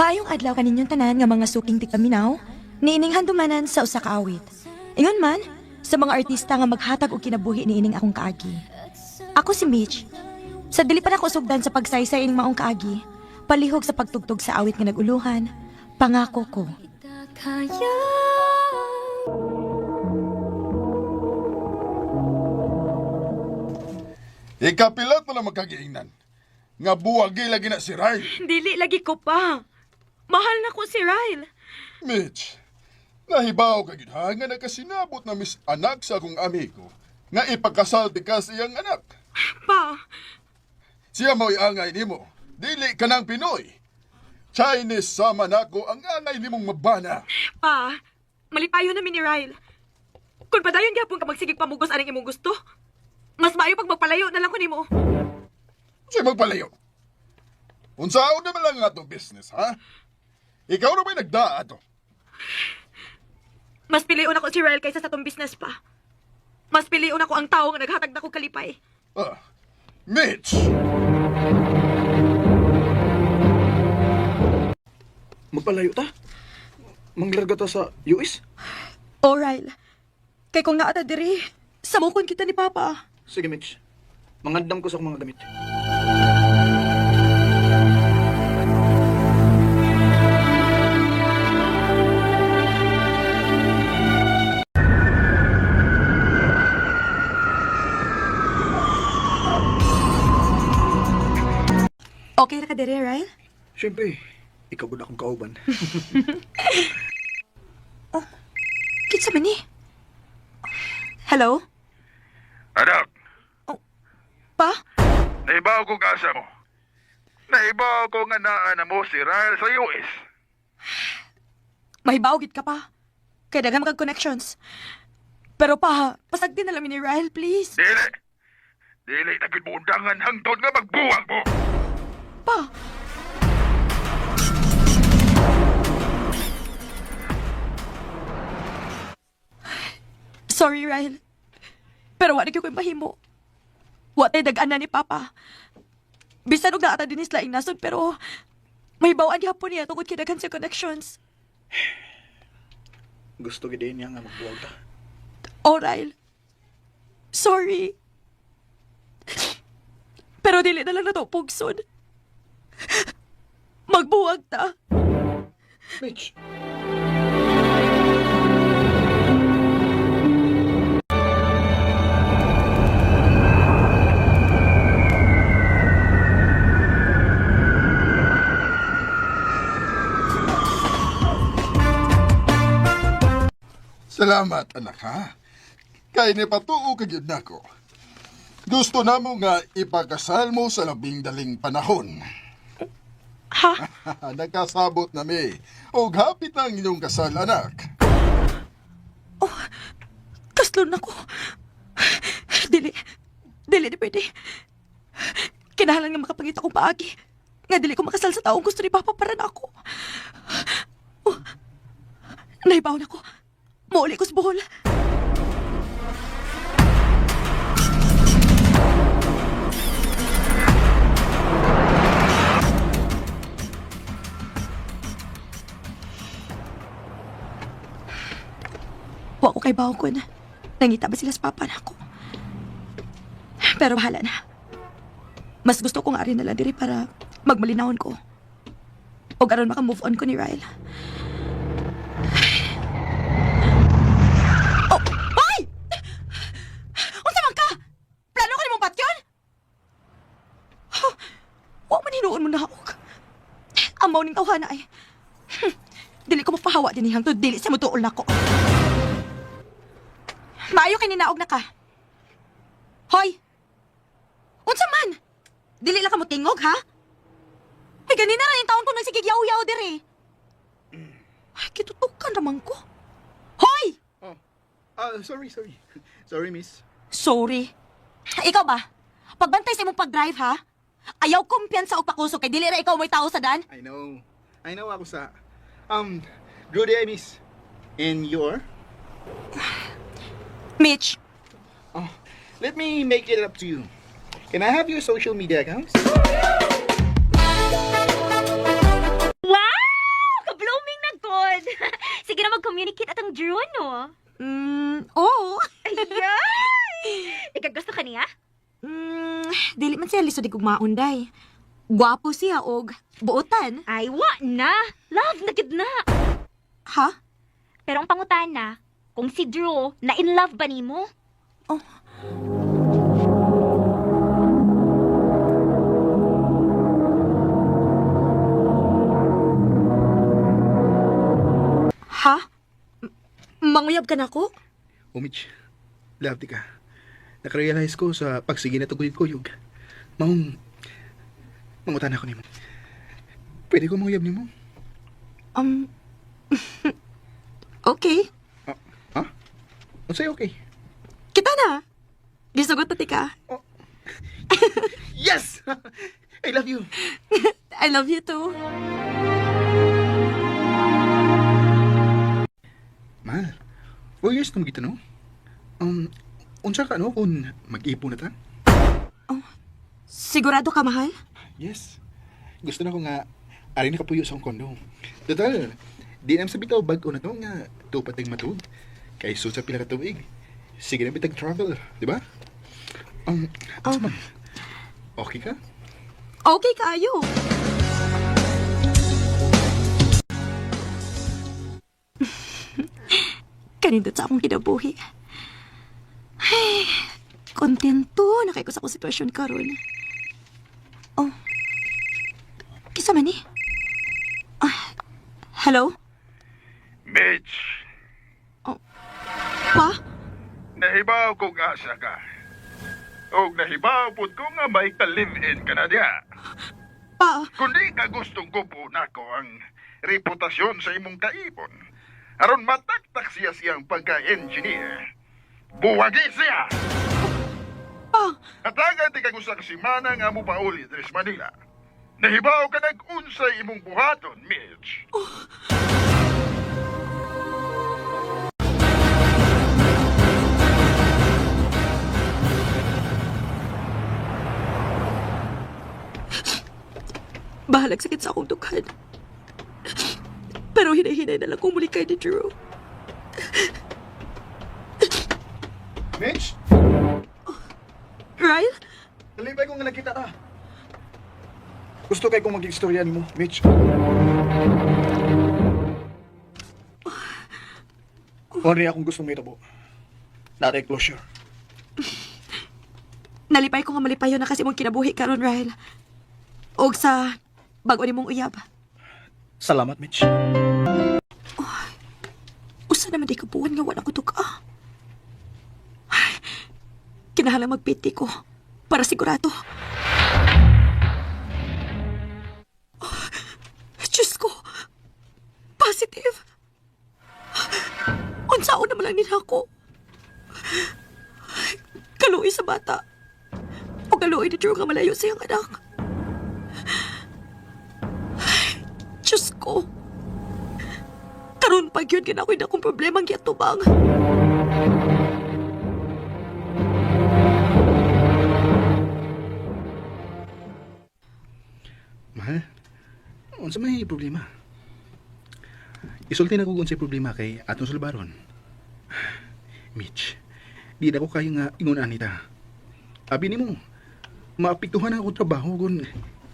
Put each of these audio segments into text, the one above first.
Maayong adlaw kaninyong tanan nga mga suking tigpaminaw, niining handumanan sa usa ka awit. Ingon man, sa mga artista nga maghatag og kinabuhi niining akong kaagi. Ako si Mitch. Sa dili pa nako sugdan sa pagsaysay ining maong kaagi, palihog sa pagtugtog sa awit nga naguluhan, Pangako Ko. Kaya. Ikapilat pa lang magkagiingnan. Nga buwagi lagi na si Ryle. Dili lagi ko pa. Mahal na ko si Ryle. Mitch, nahibaw ka gyud ha nga nakasinabot na mis anak sa akong amigo nga ipakasal di ka sa iyang anak. Pa, Siya mo'y angay nimo. Dili ka ng Pinoy. Chinese sama nako ang angay nimong mabana. Pa, malipayo na mi ni Ryle. Kung padayon gyapon ka magsigig pamugos aning imong gusto, mas maayo pag magpalayo na lang ko nimo. Siya magpalayo. Unsaon naman lang nga atong business, ha? Ikaw na ba'y nagdaa ato? Mas piliun ako si Ryle kaysa sa tong business pa. Mas piliun ako ang tao nga naghatag na ko kalipay. Ah, Mitch! Magpalayo ta? Manglarga ta sa US? Oh, Ryle. Kay kung naata diri, samukon kita ni Papa. Sige, Mitch. Mangandam ko sa akong mga damit. Okay ra ka diri, Ryle? Siyempre, ikaw gud akong kauban. Kinsa man ni? Hello? Anak, Pa? naibaw ko asa mo. Naibaw ko nga naa na mo si Ryle sa US. Mahibaw gid ka pa. Kay daghan kag connections. Pero pa, pasagdi na lang mi ni Ryle, please. Dili. Dili na gid mo undangan hangtod nga magbuwag mo. Pa. Sorry, Ryle. Pero wala gyud ko'y mahimo. Wa tay dag-ana ni Papa. Bisan og naata din sila nasod pero may bawaan gihapon niya tungod kay daghan sa connections. Gusto gid niya nga magbuwag ta. Oh, Ryle. Sorry. Pero dili na lang na to pugson. Magbuwag ta. Mitch! Salamat, anak, ha? Kay ni patuo ka gyud nako. Gusto namo nga ipakasal mo sa labing daling panahon. Ha? Nakasabot na mi. Og hapit na ang inyong kasal, anak. Kaslon ako. Dili. Dili di pwede. Kinahanglan nga makapangita kong paagi. Nga dili ko makasal sa taong gusto ni Papa para na ako. Oh, naibaw na ko. Muuli ko sa Bohol. Wa ko kay kun. Nangita ba sila sa papa na ako? Pero bahala na. Mas gusto kong ari na lang diri para magmalinawon ko. O aron maka-move on ko ni Ryle. Oh! Ay! Unsa man ka? Plano ka nimong patyon? Huh, wa man hinuon mo na og. Amaw ning tawhana ay. Dili ko mapahawa dinhi hangtod dili sa mutuol nako. Maayo kay ninaog na ka. Hoy! Unsa man? Dili lang ka motingog, ha? Ay, ganina ra yung taon ko nagsigig yaw-yaw diri. Ay, kitutukan raman ko. Hoy! Oh. Ah, sorry, sorry. Sorry, miss. Sorry. Ikaw ba? Pagbantay sa imong pag-drive, ha? Ayaw kumpiyansa og pakusog kay dili ra ikaw mo'y tao sa dan. I know. I know ako sa... Drew day, miss. And your? Mitch, Oh, let me make it up to you. Can I have your social media accounts? Wow! communicate atong Drew, no? Oo. Ayay! Ikaw gusto ka niya? Dili man siya lisod igugmaon day. Gwapo siya og buotan. Ay, wa na! Love na gid na! Ha? Pero ang pangutana, kung si Drew na in love ba nimo? Oh. Ha? Manguyab ka na ko? Oh, Mitch, love di ka. Nakarealize ko sa pagsige na tuguyog-kuyog. Maong, mangutan ako nimo. Pwede ko manguyab nimo? Okay. Ah, ha? Unsay okay? Kita na. Gisugot na tika. Yes! I love you. I love you too. Mahal, 4 years na magita, no? Unsa ka, no, kung mag-ipon na ta? Sigurado ka, mahal? Yes. Gusto na ko nga, ari na kapuyo sa akong kondo. Total, di na sa bitaw bag-o na to nga tupat ng matug. Kay sud sa pila ka tuig. Sige na bitag travel, di ba? Asa man? Okay ka? Okay kaayo. Kanindot sa akong kinabuhi. Ay, kontento na kay ko sa akong sitwasyon karon. Oh. Kisa man ni? Ah, hello? Mitch, Pa? nahibaw kong asa ka. Og nahibaw pud ko nga may ka-live-in ka na diya. Pa? Kundi ka gustong kupo nako ang reputasyon sa imong kaibon. Aron mataktak siya siyang pagka-engineer. Buwagi siya! Pa? Hatagan ti kag usa ka semana nga mo pauli diri sa Manila. Nahibaw ka nag-unsay imong buhaton, Mitch. Bahalag sakit sa akong dughan. Pero hinay-hinay na lang kong muli kay ni Drew. Mitch, Ryle? nalipay ko nga nakita ta. Gusto kay kong maging istorya nimo, Mitch. Kung akong gustong mahitabo. Natay closure. Nalipay ko nga malipayon na kasi mong kinabuhi karon, Ryle. Og sa bago ni mong uyab. Salamat, Mitch. Usa naman di ka buwan nga wala ko tuka. Ay, kinahanglan magpiti ko para sigurado. Oh, Diyos ko! Positive! Unsaon naman lang nila ako. Kaluoy sa bata. O kaluoy ni Drew nga malayo sa iyang anak. Ay, Diyos ko! Karon pag yun, ginakoy na akong problema ang giatubang. Mahal, unsa may problema? Isulti na ko kung unsay problema kay atong sulbaron. Mitch, di na ko kaya nga ingon anita. Abi nimo, maapektuhan ang akong trabaho kung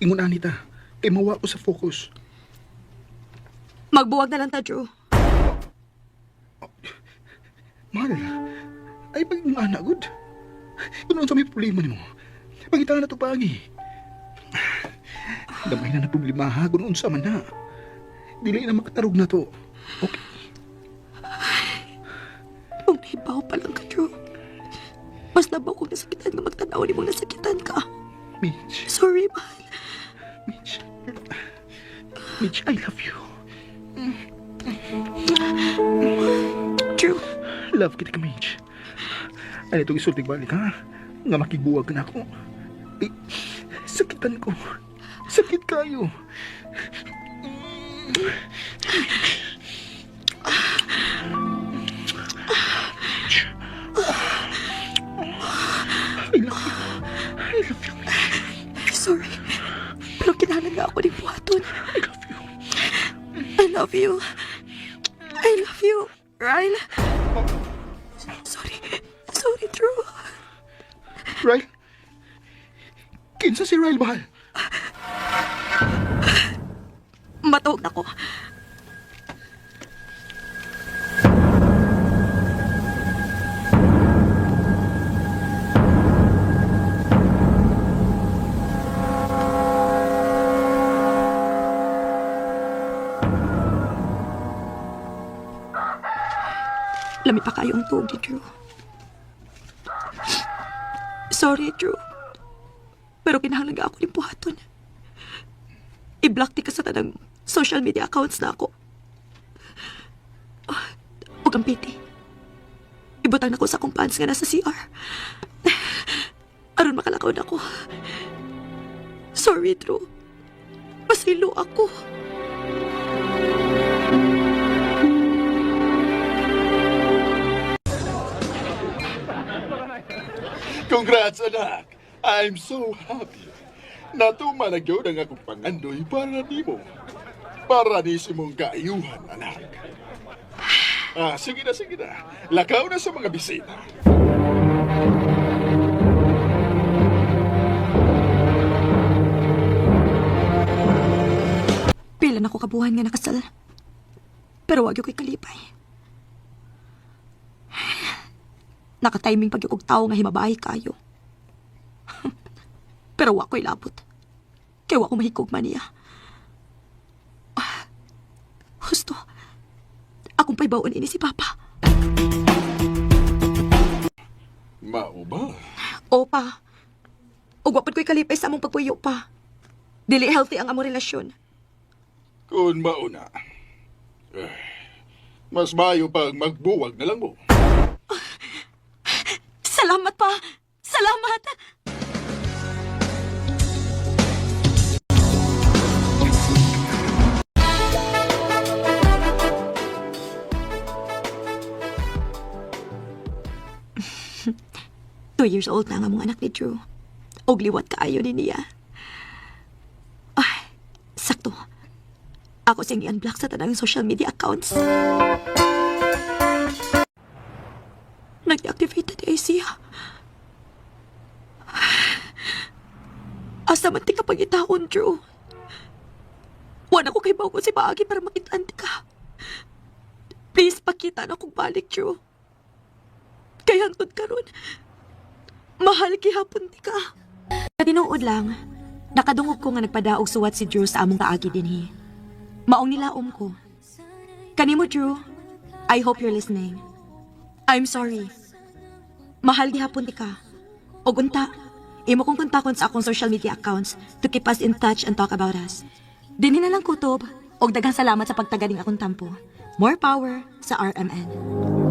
ingon anita. Kay mawa ko sa focus. Magbuwag na lang ta, Drew. Mahal, ay pag ana good. Kung unsa may problema nimo, pangita na to paagi. Gamay na na problema ha, kung unsa man na. Dili na makatarog na to. Okay. Kung nahibaw pa lang ka, Drew. Mas labaw kong nasakitan nga magtanaw ni mong nasakitan ka. Mitch. Sorry, mahal. Mitch. Mitch, I love you. Drew, Love kita ka, Mitch. Ano itong isultig balik, ha? Nga makigbuwag ka na ako. Eh, sakitan ko. Sakit kayo. I love you. I love you, Mitch. sorry. Pero kinahanglan nga ako ni buhaton. I love you. I love you. I love you, Ryle. Sorry. Sorry, Drew. Ryle? Kinsa si Ryle, mahal? Matuog na ko. Lami pa kayo ang tuog ni Drew. Sorry, Drew. Pero kinahanglan ako ni buhaton. I-block ti ka sa tanang social media accounts na ako. Ah, ug ang piti. Ibutang na ko sa akong pants nga nasa CR. Aron makalakaw na ko. Sorry, Drew. Pasaylo ako. Congrats, anak! I'm so happy. Natuman na gyud ang akong pangandoy para nimo. Para ni sa imong kaayuhan, anak. Ah, sige na, sige na. Lakaw na sa mga bisita. Pila na ko kabuhan nga nakasal. Pero wag yung ko'y kalipay. Nakatiming pag yung tao nga himabahay kayo. Pero wa ko'y labot. Kaya wa ko mahigugma niya. Ah, husto. Akong paybaon ini si Papa. Mao ba? Opa. Ug wa pud ko'y kalipay sa among pagpuyo pa. Dili healthy ang among relasyon. Kung mao na, eh, mas mayo pag magbuwag na lang mo. Salamat pa! Salamat! 2 years old na ang among anak ni Drew. Og liwat kaayo ni niya. Ay, sakto. Ako siyang i-unblock sa tanang social media accounts. Nag-deactivate na siya. Asa man ti ka pag-itaon, Drew? Wala ko kay bago si paagi para makitaan ti ka. Please, pakita na kong balik, Drew. Kay hangtod karon, mahal gihapon ti ka. Tinuod lang, nakadungog ko nga nagpadaog suwat si Drew sa among kaagi dinhi. Maong nilaom ko. Kanimo, Drew, I hope you're listening. I'm sorry. Mahal gihapon ti ka. Og unta, imo kong kontakon sa akong social media accounts to keep us in touch and talk about us. Dinhi na lang kutob, og daghang salamat sa pagtagaling akong tampo. More power sa RMN.